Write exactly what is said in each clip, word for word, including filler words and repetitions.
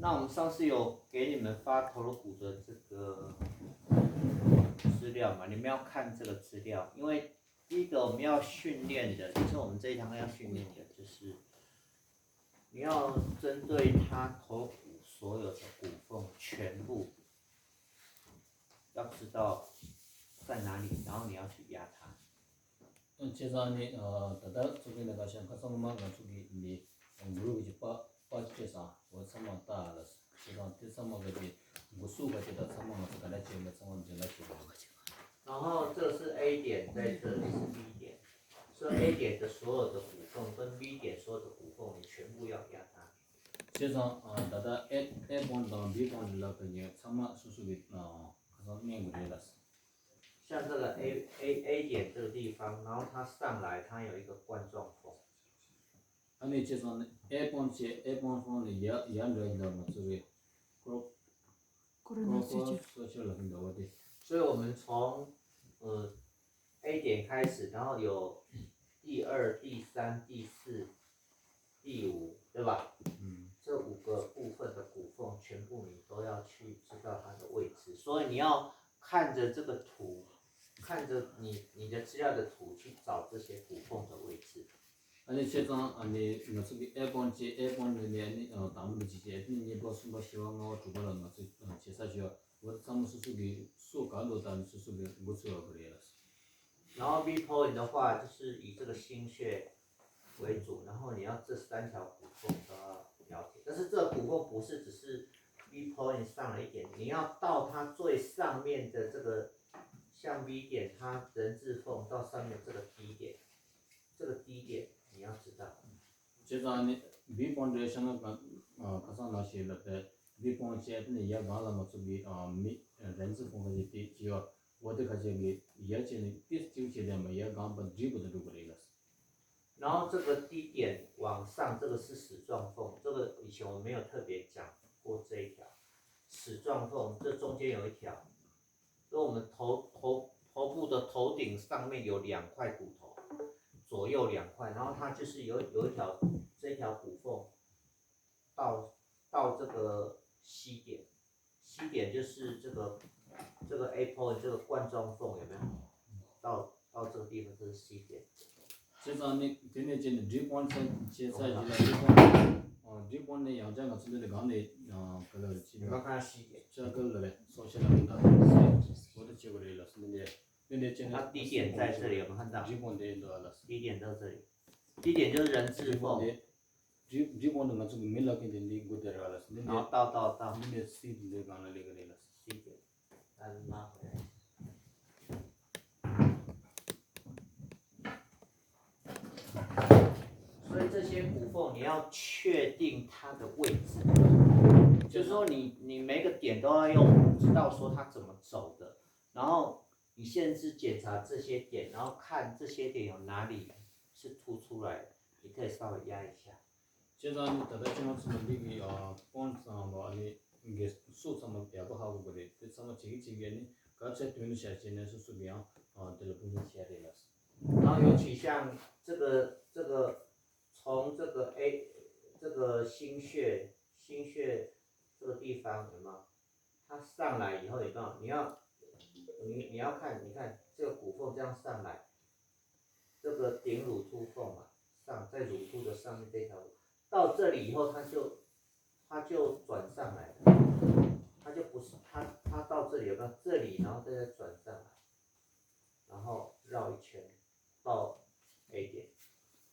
那我们上次有给你们发头颅骨的这个资料嘛，你们要看这个资料，因为第一个我们要训练的，就是我们这一堂要训练的，就是你要针对他头骨所有的骨缝全部要知道在哪里，然后你要去压它。 བྱས་ཙང་ནི་ད་ལྟ་ཚོགས་ཆེན་ནས་ཁ་ཤས་ཁ་སང་མ་ང་ཚོ་གི་ནི་གུ་རུ་གི་པ་པ་ཅི་བྱས་ཙང་འོ་ཚང་མ་ལྟ་ལ་བྱས་ཙང་དེ་ཚང་མ་གི་དེ་འགོ་སུ་ག་དེ་ད་ཚང་མ་ང་ཚོ་ག་འདྲ་བྱས་མེད་ཚང་མ་འཛིན་ལ་བྱས་ཡོད། 然后这是 A 点，在这里是 B 点，所以 A 点的所有的骨缝跟 B 点所有的骨缝，你全部要压它。 བྱས་ཙང་ད་ལྟ་A A point དང་B point ལ་གི་ནི་ཚང་མ་སོ་སོ་གི་ཁ་སང་མནན་དགོས་རེད་ལ། 像这个 A A A 点这个地方，然后它上来，它有一个冠状缝。 ཨ་ནི་བྱས་ཙང་ནི་A point བྱས་A point ལ་ཡ་ཡ་འདྲ་ཡིན་ད་ང་ཚོ་གི་ཀོ་ཀོ་རོ་ན་སི་ཅར། 所以我们从呃 A 点开始，然后有第二、第三、第四、第五，对吧？嗯，这五个部分的骨缝全部你都要去知道它的位置，所以你要看着这个图，看着你你的资料的图去找这些骨缝的位置。 ཨ་ནི་བྱས་ཙང་ཨ་ནི་ང་ཚོ་གི་A point བྱས་A point ནས་ནི་ཨ་ནི་དང་པོ་འདི་ཅིག་བྱས་ཨ་ནི་གཉིས་པ་གསུམ་པ་བཞི་པ་ལྔ་པ་དྲུག་པ་ལ་ང་ཚོ་བྱེད་ས་བྱས་པ་འོ་ཚང་མ་སོ་སོ་གི་སོ་ག་ལོ་ད་ནི་སོ་སོ་གི་འགོ་ཚུགས་ཡོད་པ་རེད་ལ། 然后 B point 的话，就是以这个心穴为主，然后你要这三条骨缝都要了解。但是这个骨缝不是只是 B point 上了一点，你要到它最上面的这个，像 B 点，它人字缝到上面这个低点，这个低点你要知道。 བྱས་ཙང་ནི་B point འདྲ་བྱས་ན་ཁ་སང་ལ་ཞེས་ལབ་པའི་B point བྱས་ཏེ་ནི་ཡ་གང་ལ་ང་ཚོ་གི་མི་རན་ཙི་ཕོང་ཁ་ཅིག་དེ་ཅི་ཡོད་འོ་དེ་ཁ་ཅིག་གི་ཡ་བྱས་ནི་ཏིས་ཅིག་བྱས་ཏེ་མ་ཡ་གང་པ་འགྲིག་པ་དུ་འགྲུབ་པ་རེད་ལ། 然后这个低点往上，这个是矢状缝，这个以前我没有特别讲过这一条。矢状缝这中间有一条，所以我们头头头部的头顶上面有两块骨头，左右两块，然后它就是有有一条这条骨缝到到这个C点，C点就是这个这个 A point 这个冠状缝有没有？到到这个地方这是 C点。 བྱས་ཙང་ནི་དེ་ནས་བྱས་ནས་འགྲིག་པོ་བྱས་ཚར་རྗེས་ལ་འགྲིག་པོ་འགྲིག་པོ་ནས་ཡང་བསྐྱར་ང་ཚོ་འདི་ནས་སྒང་ནས་ག་ལ་རེད་ཅི་ལ་ཤ་ཀལ་ལ་རེད་སོ་ཤ་ལ་རེད་ད་འོ་ད་བྱེད་དགོས་རེད་ལ་སོ་འདི་ནས་འདི་ནས་བྱས་ནས 它低点在这里，我们看到 འགྲིག་པོ་འདི་འདུག་ཨ་ལ་སོ། 低点在这里，低点就是人字 འགྲིག་པོ་缝。 འདི་འགྲིག་འགྲིག་པོ་འདི་ང་ཚོ་གི་མི་ལ་ཁེ་འདི་འདི་དགོས་དེ་རེད་ཨ་ལ་སོ་འདི་ནས 然后到到到 འདི་ནས་སི་འདི་སྒང་ལ་སླེབས་ཀྱི་རེད་ལ་སོ། 低点。 但是拉回来。所以这些骨缝你要确定它的位置，就是说你你每个点都要用知道说它怎么走的，然后你甚至检查这些点，然后看这些点有哪里是凸出来的，你可以稍微压一下。 བྱས་ཙང་ནི་ད་ལྟ་ཁྱེད་རང་ཚོ་ལ་འདི་གི་point ཚང་མ་ཨ་ནི་གི་སོ་ཚང་མ་ཡག་པོ་ཧ་གོ་གི་རེད། དེ་ཚང་མ་བྱེད་ཀྱི་བྱེད་ཀྱི་ཨ་ནི་ག་ཚད་དོན་ནི་བྱ་བྱས་ནས་སོ་སོ་གི་ཡང་དེ་ལ་ཕུགས་འདུན་བྱས་རེད་ལ། 然后尤其像这个这个从这个 A 这个心穴心穴这个地方有没有？它上来以后有没有？你要你你要看，你看这个骨缝这样上来，这个顶乳突缝嘛，上在乳突的上面这条，到这里以后，它就它就转上来了，它就不是它它到这里有没有？这里，然后再再转上来，然后绕一圈到 A 点。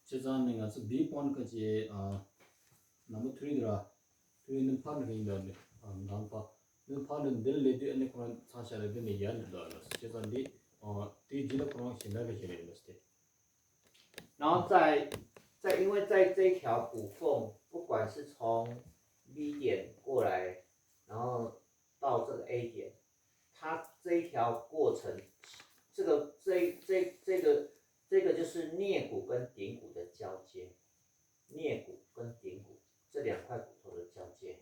བྱས་ཙང་ནི་ང་ཚོ་B point ཁ་ཅིག་ནམ་པ་ཐུ་རི་དེ་ར་ཐུ་རི་ནི་ཕར་ནི་རིང་འདུག་ནི་ནང་པ་ནི་ཕར་ནི་འདིར་སླེབས་དུས་ཨ་ནི་ཁོ་རང་ཚང་ཤ་རེ་འདི་ནི་ཡར་ནི་འདུག་ཨ་ལ་བྱས་ཙང་འདི་དེའི་རྗེས་ལ་ཁོ་རང་ཞིང་ཁ་ཁ་ཤས་རེད་ལ་སྟེ། 然后在在因为在这一条骨缝，不管是从 B 点过来，然后到这个 A 点，它这一条过程，这个这这这个这个就是颞骨跟顶骨的交接，颞骨跟顶骨这两块骨头的交接。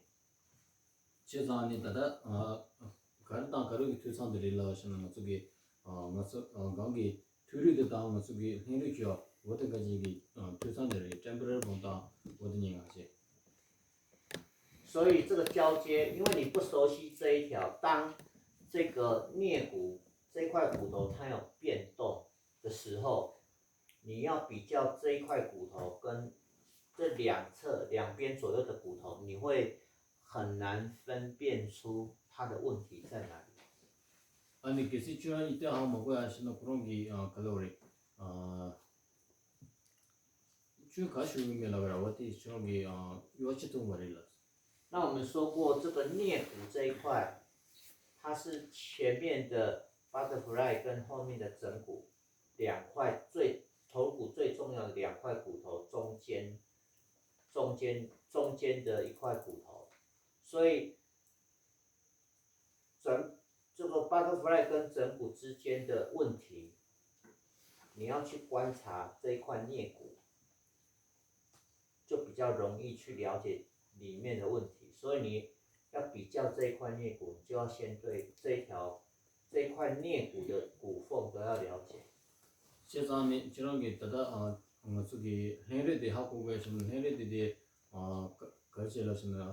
བྱས་ཙང་ནི་ད་ལྟ་ག་རེ་དང་ག་རེ་གི་འཐུས་ཚང་དེ་རེད་ལབ་ཞེ་ན་ང་ཚོ་གི་ང་ཚོ་སྒང་གི་ཐུ་རུ་དེ་དང་ང་ཚོ་གི་ལྷན་རིགས་ཀྱི་འོ་དེ་ག་ཅིག་གི་འཐུས་ཚང་དེ་རེད། ཊེམ་པོ་རལ་བོན་དང་འོ་དེ་གཉིས་ང་ཚོས། 所以这个交接，因为你不熟悉这一条，当这个颞骨这块骨头它有变动的时候，你要比较这一块骨头跟这两侧两边左右的骨头，你会很难分辨出它的问题在哪里。ཨ་ནི་གལ་སྲིད་ཁྱོད་རང་ཡིད་ལྟ་ཧ་མ་གོ་ཡ་ཞིག་ན་ཁོ་རང་གི་ཨ་ག་ལབ་རེད། ཨ་ཁྱོད་ག་ཞུ་གི་མེད་ལབ་ར་བ་དེ་ཁྱོད་རང་གི་ཨ་ཡོ་ཅི་ཐུང་བ་རེད་ལ། 那我们说过，这个颞骨这一块，它是前面的 butterfly 跟后面的枕骨两块最头骨最重要的两块骨头中间中间中间的一块骨头，所以整这个 butterfly 跟枕骨之间的问题，你要去观察这一块颞骨，就比较容易去了解里面的问题。所以你要比较这一块颞骨，你就要先对这一条这一块颞骨的骨缝都要了解。 བྱས་ཙང་ནི་ཁྱེད་རང་གིས་ད་ལྟ་ཨ་ང་ཚོ་གི་ལྷན་རིས་དེ་ཧ་གོ་དགོས་ཤིང་ལྷན་རིས་དེ་དེ་ཨ་ག་ག་རེ་བྱས་ལབ་ཟེར་ན་ཨ་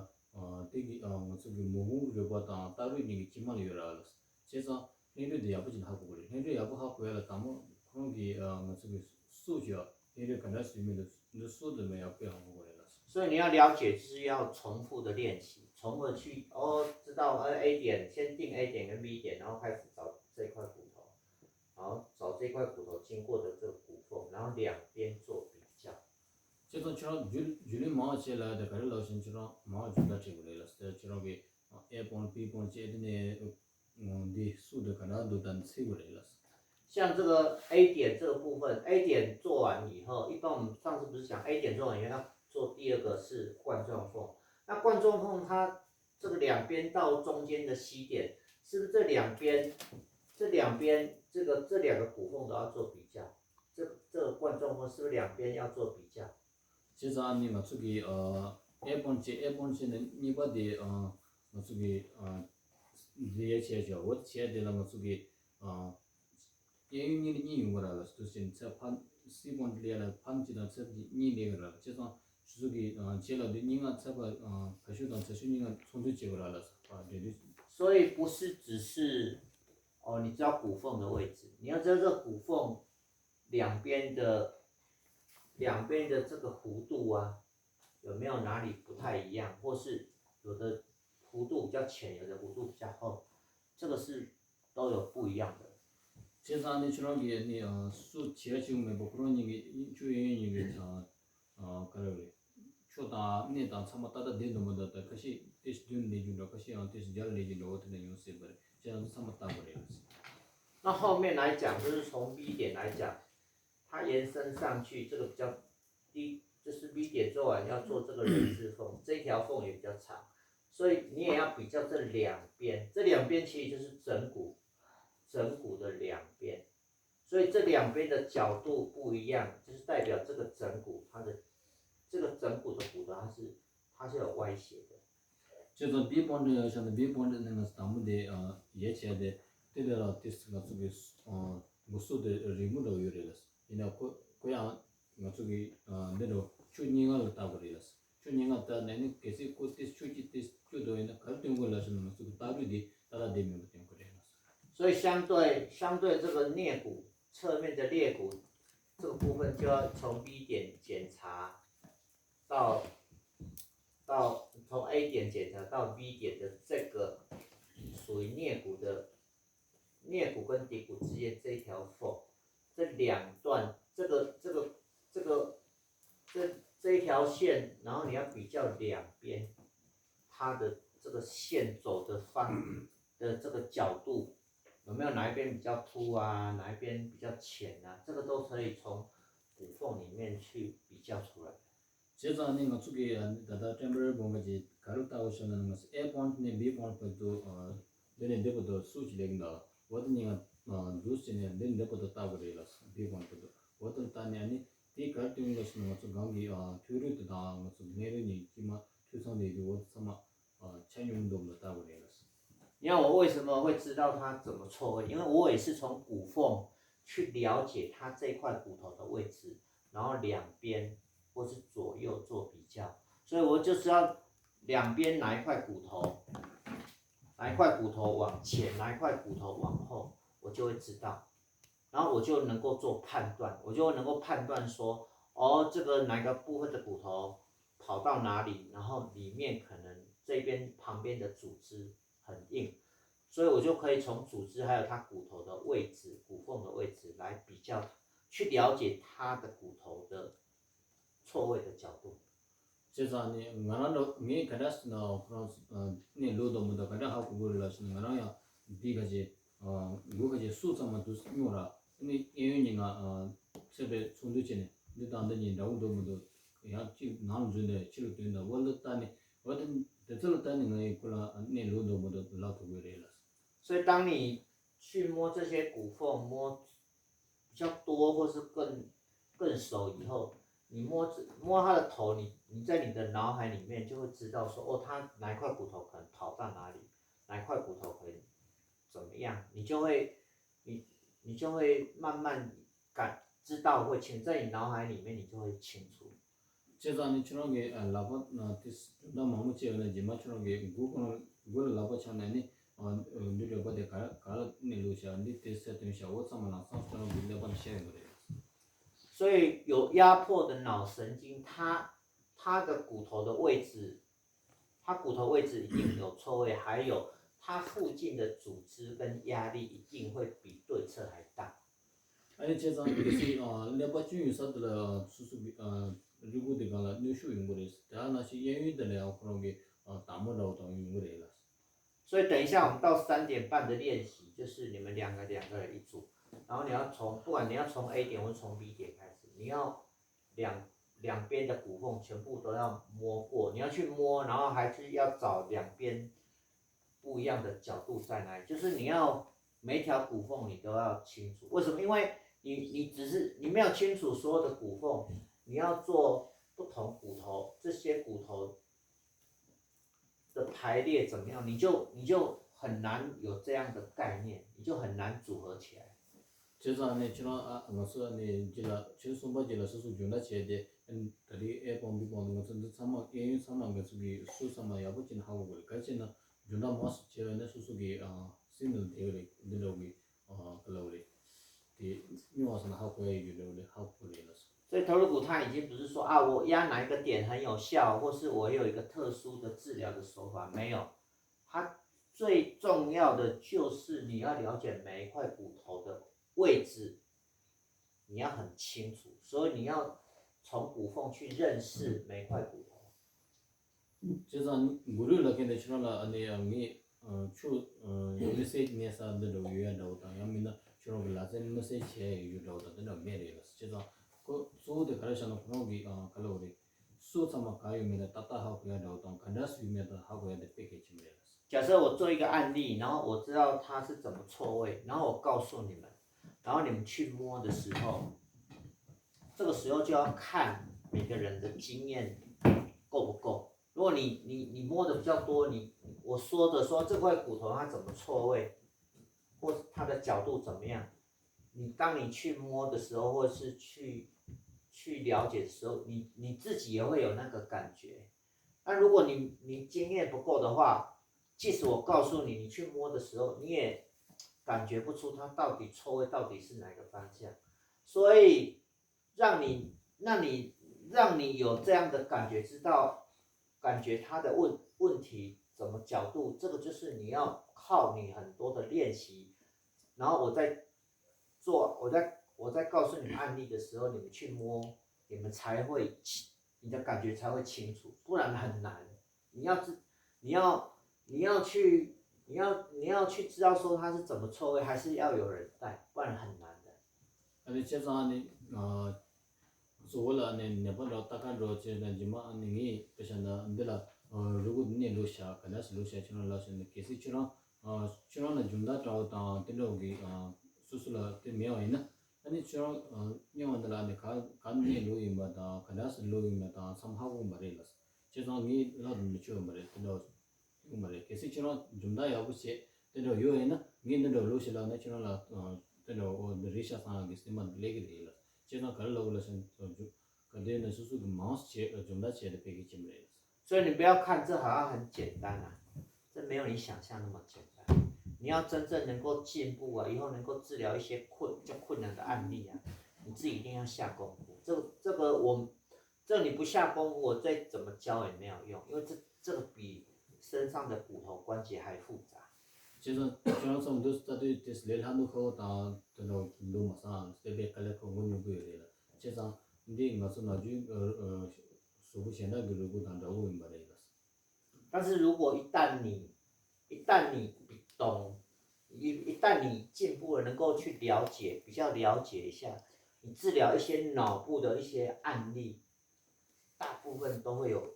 དེ་གི་ཨ་ང་ཚོ་གི་མོ་གུང་རུས་པ་དང་སྟག་རུས་གཉིས་ཀྱི་དཀྱིལ་མ་ལ་ཡོད་ར་ལ། བྱས་ཙང་ལྷན་རིས་དེ་ཡག་པོ་ཅིག་ཧ་གོ་དགོས་རེད། ལྷན་རིས་ཡག་པོ་ཧ་གོ་ཡ་ལ་དང་པོ་ཁོ་རང་གི་ཨ་ང་ཚོ་གི་སྲོག་ཅིག་ཨ་ལྷན་རིས་ག་འདྲ་ཟེར་མིན་འདུག་འདི་སྲོག་དེ་མ་ཡག་པོ་ཧ་གོ་དགོས་རེད་ལ། 所以你要了解，就是要重复的练习，从而去哦，知道呃 A 点，先定 A 点跟 B 点，然后开始找这块骨头，然后找这块骨头经过的这个骨缝，然后两边做比较。 བྱས་ཙང་ཁྱོད་རང་རྒྱུས་རྒྱུས་ལོན་མང་བ་བྱས་ལ་དེ་ག་རེ་ལབ་ཞིང་ཁྱོད་རང་མང་བ་རྒྱུས་ལ་བྲིས་དགོས་རེད་ལ། ཁྱོད་རང་གི་A point B point བྱས་དེ་ནས་འདི་སྲོག་དེ་ག་འདྲ་འདུག་ད་ནི་བྱེད་དགོས་རེད་ལ། 像这个 A 点这个部分，A 点做完以后，一般我们上次不是讲 A 点做完以后要做第二个是冠状缝，那冠状缝它这个两边到中间的 C 点，是不是这两边这两边这个这两个骨缝都要做比较？这这个冠状缝是不是两边要做比较？ བྱས་ཙང་ནི་ང་ཚོ་གི་ཨ་A point བྱས་A point བྱས་ནས་གཉིས་པ་དེ་ཨ་ང་ཚོ་གི་ཨ་འདི་ཡས་བྱས་བྱས་འོ་བྱས་དེ་ལ་ང་ཚོ་གི་ཨ་གཡས་གཡོན་གཉིས་ལ་གཉིས་ཡོང་གི་ར་ལ། དུ་ཅན་ཚད་ཕན་C point ལ་ཡ་ལ་ཕན་གཅིག་དང་ཚད་གཉིས་ལེན་གི་ར་ལ། བྱས་ཙང་ཆུ་ཚོད་ཀྱི་ཨ་བྱས་ལ་དེ་གཉིས་ང་ཚད་པ་ཨ་ཁ་ཤུ་དང་ཚད་ཤུ་གཉིས་ང་ཚོང་འདུས་བྱེད་གི་ར་ལ། ཨ་འདྲེ་འདུས། 所以不是只是哦，你知道骨缝的位置，你要知道这个骨缝两边的两边的这个弧度啊，有没有哪里不太一样，或是有的弧度比较浅，有的弧度比较厚，这个是都有不一样的。 བྱས་ཙང་ནི་ཁྱོད་རང་གིས་ནི་ཨ་སུ་བྱས་ཅིག་མེད་པ་ཁོ་རང་གཉིས་ཀྱི་ཆུ་གཡས་གཡོན་གཉིས་ཀྱི་ཨ་ཨ་ག་རེ་རེད། ཆུ་དང་གནས་དང་ཚང་མ་ཏག་ཏག་བསྡད་འདུག་མི་འདུག་ད་ཁ་ཤས་ཏེས་བདུན་ལས་རྒྱུ་འདྲ། ཁ་ཤས་ཡང་ཏེས་བརྒྱ་ལས་རྒྱུ་འདྲ། འོ་དེ་འདྲ་ཡོང་སྲིད་པ་རེད། ཁྱེད་རང་ཚོ་ཚང་མ་ལྟ་དགོས་རེད། 那后面来讲，就是从 B 点来讲，它延伸上去，这个比较低，就是 B 点做完要做这个人字缝，这条缝也比较长，所以你也要比较这两边，这两边其实就是枕骨，枕骨的两边，所以这两边的角度不一样，就是代表这个枕骨它的这个枕骨的骨头它是它是有歪斜的。 བྱས་ཙང་B point ཡོད་ཤག་ན་B point ནི་ང་ཚོ་དང་པོ་དེ་ཡས་བྱས་ཏེ་དེ་ལས་ལ་ཏེས་ང་ཚོ་གི་འགོ་སོ་དེ་རིང་མོ་འདྲ་བོ་ཡོད་རེད་ལ། ཡིན་ན་ཁོ་ཁོ་ཡང་ང་ཚོ་གི་འདི་འདྲ་ཆུ་གཉིས་ལྔ་ལ་བཏགས་པ་རེད་ལ། ཆུ་གཉིས་ལྔ་བཏགས་ནས་ནི་གལ་སྲིད་ཁོ་ཏེས་ཆུ་གཅིག་ཏེས་བཅུ་འདྲ་ཡིན་ན་ག་རེ་སྟོན་དགོས་ལབ་ཞིག་ན་ང་ཚོ་གི་སྟག་རུས་དེ་ཏག་ཏག་བསྡད་མེད་པ་སྟོན་དགོས་རེད་ལ། 所以相对相对这个颞骨侧面的裂骨这个部分，就要从 B 点检查到到从 A 点检查到 B 点的这个属于颞骨的颞骨跟骶骨之间这一条缝，这两段这个这个这个这这一条线，然后你要比较两边它的这个线走的方的这个角度，有没有哪一边比较凸啊，哪一边比较浅啊，这个都可以从骨缝里面去比较出来。 བྱས་ཙང་ནི་ང་ཚོ་གི་ད་ལྟ་temporary bone གཅིག་ག་རེ་བཏགས་པ་ཞིག་ན་ང་ཚོ་A point ནས་B point བར་དུ་འདི་ནས་འདི་བར་དུ་སུ་ཅིག་ལེགས་འདུག་འོ་དེ་ནི་ང་འདུག་ཟེར་ནས་འདི་ནས་འདི་བར་དུ་བཏགས་པ་རེད་ལ། B point བར་དུ་འོ་དེ་བཏགས་ནས་ཨ་ནི་དེ་ག་རེ་སྟོན་ལབ་ཞིག་ན་ང་ཚོ་སྒང་གི་ཐོད་རུས་དེ་དང་ང་ཚོ་སྙིང་རུས་གཉིས་དཀྱིལ་མ་ཐོད་ཚང་དེ་གི་འོ་དེ་ཚང་མ་ཆ་སྙོམས་འདུག་ལ་བཏགས་པ་རེད་ལ། 你看我为什么会知道它怎么错位？因为我也是从骨缝去了解它这块骨头的位置，然后两边或是左右做比较，所以我就是要两边哪一块骨头，哪一块骨头往前，哪一块骨头往后，我就会知道，然后我就能够做判断，我就能够判断说，哦，这个哪个部分的骨头跑到哪里，然后里面可能这边旁边的组织很硬，所以我就可以从组织还有它骨头的位置、骨缝的位置来比较，去了解它的骨头的错位的角度。 བྱས་ཙང་ནི་ང་རང་ལ་ངས་ག་འདྲ་ཟེར་ན་ཁོ་རང་གནས་ལུགས་དང་མི་འདྲ་ག་འདྲ་ཧ་གོ་དགོས་རེད་ལབ་ཟེར་ན། ང་རང་ཡང་འདི་ག་ཅེ་མགོ་ག་ཅེ་སུ་ཚང་མ་དུ་སྨྱོ་ར། ཨ་ནི་གཡས་གཡོན་གཉིས་ང་ཚེ་འཕེལ་ཚོགས་འདུ་བྱས་ནས་འདི་དང་འདི་གཉིས་འདྲ་བོ་འདུག་མི་འདུག་ཡང་གཅིག་ནང་འཛུལ་ནས་ཕྱི་ལ་ཐོན་དང་བ་ལ་ལྟ་ནས་བ་དེ་དེ་ཚོ་ལ་ལྟ་ནས་ང་ཡི་ཁོ་ལ་གནས་ལུགས་དང་མི་འདྲ་ལབ་ཐུབ་ཀྱི་རེད་ལབ། 所以当你去摸这些骨缝，摸比较多或是更更熟以后，你摸摸他的头，你你在你的脑海里面就会知道说，哦，他哪一块骨头可能跑到哪里，哪一块骨头可能怎么样，你就会你你就会慢慢感知道会清，在你脑海里面你就会清楚。 བྱས་ཙང་ནི་ཁྱོད་རང་གི་ལག་པ་དེ་སྒྲུང་གཏམ་མང་པོ་བྱས་ཡོད་ན་རྗེས་མ་ཁྱོད་རང་གི་མགོ་ཁོ་རང་མགོ་ལ་ལག་པ་འཆང་ནས་ནི་འདི་འདྲ་པ་དེ་ག་ག་ལ་གནས་ལུགས་བྱ། འདི་དེ་ཚད་དོན་བྱ། འོ་ཚང་མ་ལ་ཚང་ཁྱོད་རང་གི་ཀླད་པ་ནས་བཤད་ཡོང་གི་རེད། 所以有压迫的脑神经，它它的骨头的位置，它骨头位置一定有错位，还有它附近的组织跟压力一定会比对侧还大。 ཨ་ནི་བྱས་ཙང་གལ་སྲིད་ཀླད་པ་སྐྱོན་ཡོད་ས་དེ་ལ་སོ་སོ་གི་རུས་ཁུག་དེ་སྒང་ལ་གནོན་ཤུགས་ཡོང་གི་རེད། དེ་ནང་བཞིན་གཡས་གཡོན་དེ་ལ་ཡང་ཁོ་རང་གི་དྭངས་མ་འདྲ་བོ་དང་ཡོང་གི་རེད་ལ། 所以等一下我们到三点半的练习，就是你们两个两个人一组，然后你要从不管你要从 A 点或从 B 点开始，你要两两边的骨缝全部都要摸过，你要去摸，然后还是要找两边不一样的角度在哪里，就是你要每一条骨缝你都要清楚。为什么？因为你你只是你没有清楚所有的骨缝，你要做不同骨头这些骨头的排列怎么样，你就你就很难有这样的概念，你就很难组合起来。 བྱས་ཙང་ནི་ཁྱེད་རང་ཨ་ང་ཚོ་ནི་རྗེས་ལ་ཆུ་གསུམ་པ་རྗེས་ལ་སོ་སོ་སྦྱོང་བརྡར་བྱས་ཏེ། ད་རེས་ཨེ་པོང་བི་པོང་ང་ཚོ་འདི་ཚང་མ་གཡས་གཡོན་ཚང་མ་ང་ཚོ་གི་སུ་ཚང་མ་ཡག་པོ་བྱས་ནས་ཧ་གོ་དགོས་རེད། ག་རེ་བྱས་ན་སྦྱོང་བརྡར་མང་སུ་བྱས་པ་ནི་སོ་སོ་གི་སེམས་ནང་བསྡད་པ་རེད། འདི་འདྲ་བོ་གི་ག་ལབ་དགོས་རེད། དེ་སྨྱོ་བ་སོང་ན་ཧ་གོ་ཡ་ཡོད་འདྲ་བོ་རེད། ཧ་གོ་རེད་ལ་སོ། 所以头颅骨它已经不是说啊，我压哪一个点很有效，或是我有一个特殊的治疗的手法，没有。它最重要的就是你要了解每一块骨头的位置，你要很清楚，所以你要从骨缝去认识每一块骨头。 བྱས་ཙང་མགོ་རུས་ལབ་མཁན་དེ་ཁྱོད་རང་ལ་ཨ་ནི་ངས་ཁྱོད་མི་བསད་ཉལ་ས་འདི་འདྲ་བོ་ཡོད་ཡ་འདྲ་བོ་དང་། ཡང་མིན་ན་ཁྱོད་རང་གི་ལག་རྩལ་མི་བསད་བྱས་ཡ་ཡོད་འདྲ་བོ་དང་། འདི་འདྲ་མེད་རེད་ལ། བྱས་ཙང་ཁོ་གཙོ་བོ་དེ་ག་རེ་བྱས་ན་ཁོ་རང་གི་ག་ལབ་དགོས་རེད། སོ་ཚང་མ་ག་ཡོད་མེད་ལ་ཏག་ཏག་ཧ་གོ་ཡ་འདྲ་བོ་དང་། ག་འདྲ་སུ་ཡོད་མེད་དང་ཧ་གོ་ཡ་དེ་དཔེ་གལ་ཆེན་པོ་རེད་ལ། 假设我做一个案例，然后我知道他是怎么错位，然后我告诉你们，然后你们去摸的时候，这个时候就要看每个人的经验够不够。如果你你你摸的比较多，你我说的说这块骨头它怎么错位，或是它的角度怎么样，你当你去摸的时候，或是去去了解的时候，你你自己也会有那个感觉。那如果你你经验不够的话，即使我告诉你，你去摸的时候，你也感觉不出它到底错位到底是哪个方向。所以让你，那你让你有这样的感觉，知道感觉它的问问题怎么角度，这个就是你要靠你很多的练习。然后我在做，我在我在告诉你们案例的时候，你们去摸，你们才会清，你的感觉才会清楚，不然很难。你要知，你要你要去，你要你要去知道说它是怎么错位，还是要有人带，不然很难的。 ཨ་ནི་བྱས་ཙང་ནི་གཙོ་བོ་ལ་ནི་ནད་པ་འདྲ་ལྟ་ག་འགྲོ་བྱས་ཙང་རྗེས་མ་ནི་ངས་དཔེ་བཞག་ན་འདི་ལ་རུས་ཁུག་གནས་ལུགས་བྱ། ག་འདྲ་སེ་ལུགས་བྱ་ཁྱོད་རང་ལབ་ཟེར་ནས། གལ་སྲིད་ཁྱོད་རང་ཁྱོད་རང་ལ་སྦྱོང་བརྡར་འདྲ་བོ་དང་དེ་འདྲ་བོ་གི་སོ་སོ་ལ་དེ་མེད་པ་ཡིན་ན། ཨ་ནི་ཁྱོད་རང་སྨྱོ་བ་འདི་ལ་ནི་ག་ག་གནས་ལུགས་ཡིན་པ་དང་། ག་འདྲ་སེ་ལུགས་ཡིན་པ་དང་ཚང་མ་ཧ་གོ་མ་རེད་ལ། བྱས་ཙང་ངས་ལབ་དུ་མི་ཆོག་པ་རེད། དེ་འདྲ་བོ་ཡོང་མ་རེད། གལ་སྲིད་ཁྱོད་རང་སྦྱོང་བརྡར་ཡག་པོ་བྱས་དེ་འདྲ་ཡོད་ཡིན་ན། ངས་འདི་འདི་འདྲ་ལོ་ཞིག་ལབ་ན་ཁྱོད་རང་ལ་དེ་འདྲ་འོ་འདི་རེད་ཤག་བསམ་ཡག་གི་སེམས་པ་སླེབས་ཀྱི་རེད་ལ། བྱས་ཙང་ག་རེ་ལབ་དགོས་ལབ་ཟེར་ན། ག་དེ་ནས་སོ་སོ་གི་མང་ཙམ་བྱས་སྦྱོང་བརྡར་བྱས་ཏེ་ཕེབས་ཀྱི་ཅི་མ་རེད་ལ། 所以你不要看这好像很简单啊，这没有你想象那么简单。你要真正能够进步啊，以后能够治疗一些困比较困难的案例啊，你自己一定要下功夫。这个这个我这你不下功夫，我再怎么教也没有用，因为这这个比身上的骨头关节还复杂。 བྱས་ཙང་ཁྱོད་རང་ཚོ་འདུག་ལྟ་དུས་དེ་ལས་སླ་མོ་ཁག་པོ་དང་དེ་འདྲ་འདུག་མ་སོང་། དེ་བས་དཀའ་ལས་ཁག་པོ་ཉུང་གི་ཡོད་རེད་ལ། བྱས་ཙང་འདི་ང་ཚོ་ནམ་རྒྱུན་གཟུགས་པོ་གཞན་དག་གི་རུས་ཁུངས་དང་འདྲ་པོ་ཡིན་པ་རེད་ལ། 但是如果一旦你一旦你懂，一一旦你进步了，能够去了解，比较了解一下，你治疗一些脑部的一些案例，大部分都会有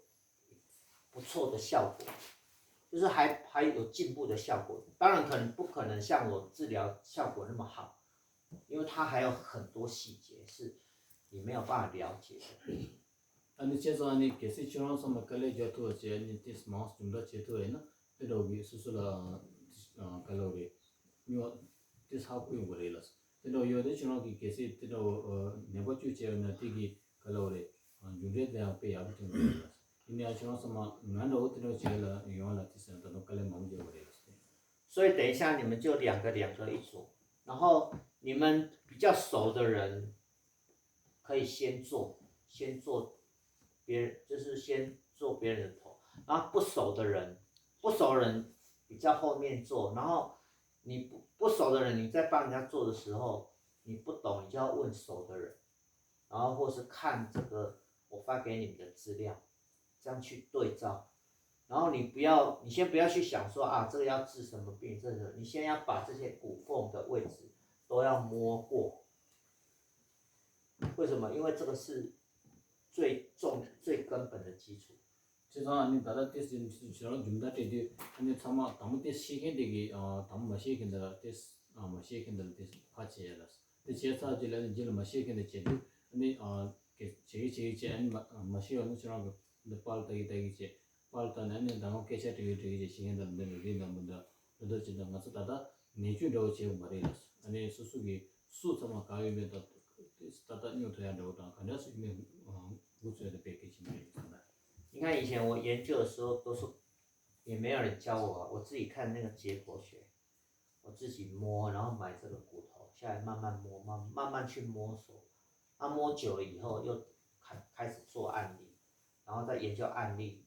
不错的效果，就是还还有进步的效果。当然可能不可能像我治疗效果那么好，因为它还有很多细节是你没有办法了解的。 ཨ་ནི་བྱས་ཙང་ཨ་ནི་གལ་སྲིད་ཁྱོད་རང་ཚང་མ་དཀའ་ལས་རྒྱག་ཐུབ་པ་བྱས། ཨ་ནི་ཏིས་མང་སུ་འདྲ་བྱེད་ཐུབ་པ་ཡིན་ན་དེ་འདྲ་བོ་གི་སོ་སོ་ལ་དཀའ་ལས་རེད། ཉོ་ཏིས་ཧ་གོ་ཡོང་གི་རེད་ལ། དེ་འདྲ་བོ་ཡོད་དེ་ཁྱོད་རང་གི་གལ་སྲིད་དེ་འདྲ་བོ་ནད་པ་བཅོས་བྱས་ཡོད་ན་དེ་གི་དཀའ་ལས་རེད། མཇུག་འབྲས་དེ་ཡང་དཔེ་ཡག་པོ་ཐོན་གི་རེད་ལ། ཡིན་ན་ཡང་ཁྱོད་རང་ཚང་མ་ང་འདྲ་བོ་དེ་འདྲ་བྱས་ལ་ཡོང་ལ་ཏིས་ད་དུང་དཀའ་ལས་མང་པོ་རྒྱག་གི་རེད་ལ། 所以等一下你们就两个两个一组，然后你们比较熟的人可以先做，先做别人，就是先做别人的头，然后不熟的人，不熟的人比较后面做，然后你不不熟的人，你在帮人家做的时候，你不懂，你就要问熟的人，然后或是看这个我发给你们的资料，这样去对照。然后你不要，你先不要去想说啊，这个要治什么病，这个你先要把这些骨缝的位置都要摸过。为什么？因为这个是最重、最根本的基础。 བྱས་ཙང་ཨ་ནི་ད་ལྟ་ཏིས་ཁྱོད་རང་རྒྱུན་ལྟ་སྤྲད་དུས་ཨ་ནི་ཚང་མ་དང་པོ་ཏིས་ཤེས་མཁན་དེ་གི་དང་པོ་མ་ཤེས་མཁན་དེ་ལ་ཏིས་མ་ཤེས་མཁན་དེ་ལ་ཏིས་ཕ་བྱས་ཡ་ལ། དེ་བྱས་ཚར་རྗེས་ལ་ནི་རྗེས་ལ་མ་ཤེས་མཁན་དེ་བྱེད་དུས་ཨ་ནི་བྱེད་ཀྱི་བྱེད་ཀྱི་བྱེད། ཨ་ནི་མ་ཤེས་པ་ནི་ཁྱོད་རང་གི་འདི་པར་ལྟ་གི་ལྟ་གི་བྱེད། པར་ལྟ་ནས་ཨ་ནི་ད་ང་སྐད་ཆ་དྲི་གི་དྲི་གི་བྱེད། ཤེས་མཁན་དང་འདི་འདྲ་རིགས་འདྲ་མི་འདྲ་འདི་འདྲ་བྱེད། ད་ང་ཚོ་ད་ལྟ་ནད་བཅོས་འདྲ་བོ་བྱེད་དགོས་མ་རེད་ལ། ཨ་ནི་སོ་སོ་གི་སུ་ཚང་མ་ག་ཡོད་མེད་ད་ད་ལྟ་སྨྱོ་ཐུབ་ཡ་འདྲ་བོ་དང་ག་འདྲ་སུ་ཡིན་མིན་འགོ་ཚུགས་ཡ་དེ་དཔེ་གལ་ཆེན་པོ་རེད་བསམ་ན། 你看以前我研究的时候都是也没有人教我啊，我自己看那个解剖学，我自己摸，然后买这个骨头下来慢慢摸，慢慢慢去摸索，啊摸久了以后又开开始做案例，然后再研究案例，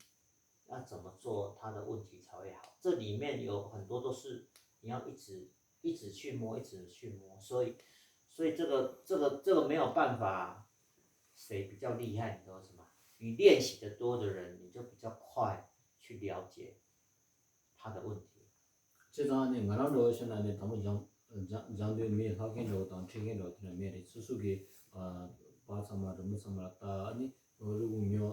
要怎么做他的问题才会好。这里面有很多都是你要一直一直去摸，一直去摸，所以所以这个这个这个没有办法，谁比较厉害，你知道什么？你练习的多的人，你就比较快去了解他的问题。 བྱས་ཙང་ནི་ང་རང་འདྲ་བོ་བཤད་ན་ནི་དང་པོ་སྦྱང་སྦྱང་སྦྱང་དུས་མི་ལྷག་མཁན་འདྲ་བོ་དང་ཁྲིད་མཁན་འདྲ་བོ་དེ་འདྲ་མེད་རེད། སོ་སོ་གི་པར་ཚང་མ་རི་མོ་ཚང་མ་ལ་ལྟ། ཨ་ནི་རུས་ཁུངས་ཉོ་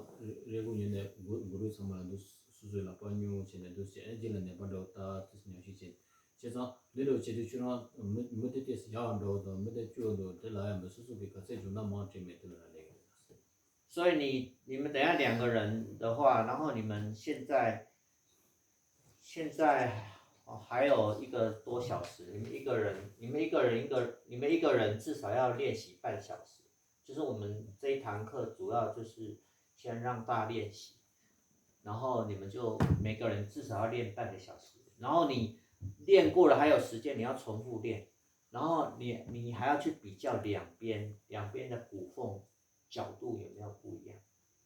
རུས་ཁུངས་ཉོ་ནས་མགོ་མགོ་རུས་ཚང་མ་ལ་འདུག་སོ་སོའི་ལག་པ་སྨྱོ་བྱས་ནས་འདུག་བྱས། ཨ་ནི་རྗེས་ལ་ནད་པ་འདྲ་བོ་ལྟ་དེ་ཚོ་ཉམས་ཞིབ་བྱས། བྱས་ཙང་འདི་འདྲ་བོ་བྱེད་དུས་ཁྱོད་རང་མི་མི་དེ་ཏོག་ཙམ་ཡག་འདྲ་བོ་དང་མི་དེ་སྐྱོ་འདྲ་བོ་དེ་ལ་ཡང་མི་སོ་སོ་གི་ག་ཚད་སྦྱོང་བརྡར་མང་བྱས་མེད་དེ་ལ་རག་ལས་ཀྱི་རེད། 所以你你们等一下两个人的话，然后你们现在现在哦还有一个多小时，你们一个人，你们一个人一个，你们一个人至少要练习半小时。就是我们这一堂课主要就是先让大家练习，然后你们就每个人至少要练半个小时，然后你练过了还有时间，你要重复练，然后你你还要去比较两边两边的骨缝角度有没有不一样，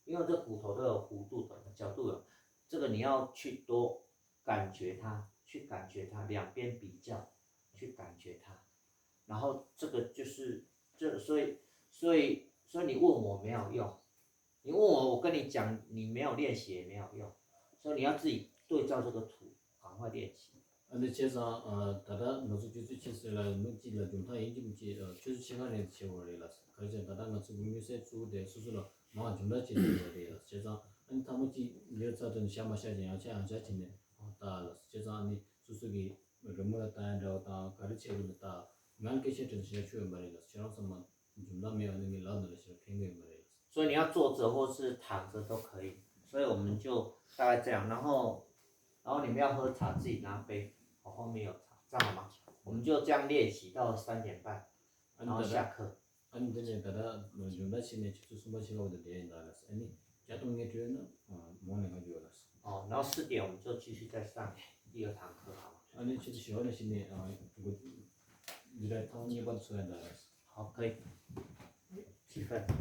因为这骨头都有弧度的角度有，这个你要去多感觉它，去感觉它，两边比较，去感觉它，然后这个就是这所以所以所以你问我没有用，你问我我跟你讲你没有练习也没有用，所以你要自己对照这个图赶快练习。 ཨ་ནི་བྱས་ཙང་ད་ལྟ་ང་ཚོ་ཆུ་ཚོད་ཕྱེད་ཙམ་ལ་མི་གཅིག་ལ་འཇོན་ཐང་ཡིན་གཅིག་མིན་གཅིག་ཆུ་ཚོད་ཕྱེད་ཀ་རིང་བྱེད་དགོས་རེད་ལ། ག་རེ་བྱས་ད་ལྟ་ང་ཚོ་གི་མངོན་གསལ་གཙོ་བོ་དེ་སོ་སོ་ལ་མང་སྦྱོང་བརྡར་བྱེད་དགོས་རེད་ལ། བྱས་ཙང་ཨ་ནི་ཐ་མ་གཅིག་ཡོད་ཚར་དུས་ནས་བྱ་མ་བྱ་ཅིག་ཡང་བྱ་ཡང་བྱ་བྱས་ནས་ལྟ་ལ། བྱས་ཙང་ཨ་ནི་སོ་སོ་གི་རི་མོ་ལ་ལྟ་ཡ་འདྲ་བོ་དང་ག་རེ་བྱེད་དགོས་ནས་ལྟ། ང་ལ་སྐད་ཆ་དྲིས་ན་བྱ་ཆོག་ཡོད་མ་རེད་ལ། ཁྱེད་རང་ཚང་མ་འཇོན་ཐང་མེད་པ་ནི་ངའི་ལག་ནང་ལ་ཞེ་དྲག་ཕན་གི་ཡོད་མ་རེད་ལ། 所以你要坐着或是躺着都可以，所以我们就大概这样，然后然后你们要喝茶自己拿杯，我后面有茶，这样好吗？我们就这样练习到三点半，然后下课。 ཨ་ནི་འདི་ནས་ད་ལྟ་སྦྱོང་བརྡར་བྱས་ནས་ཆུ་ཚོད་གསུམ་པ་ཕྱེད་ཀ་བར་དུ་བསྡད་ཡིན་ད་ལ། ཨ་ནི་ གཏོང་མཁན་བྲོས་ན་མོ་ནས་ང་འགྱོ་ལ། 哦，然后四点我们就继续再上第二堂课，好吗？ ཨ་ནི་ཆུ་ཚོད་བཞི་པ་ནས་ཕྱིན་ནས་འདི་འདྲ་ཐེངས་གཉིས་པ་ཚོ་ཡང་འདྲ་རེད། 好，可以。几分？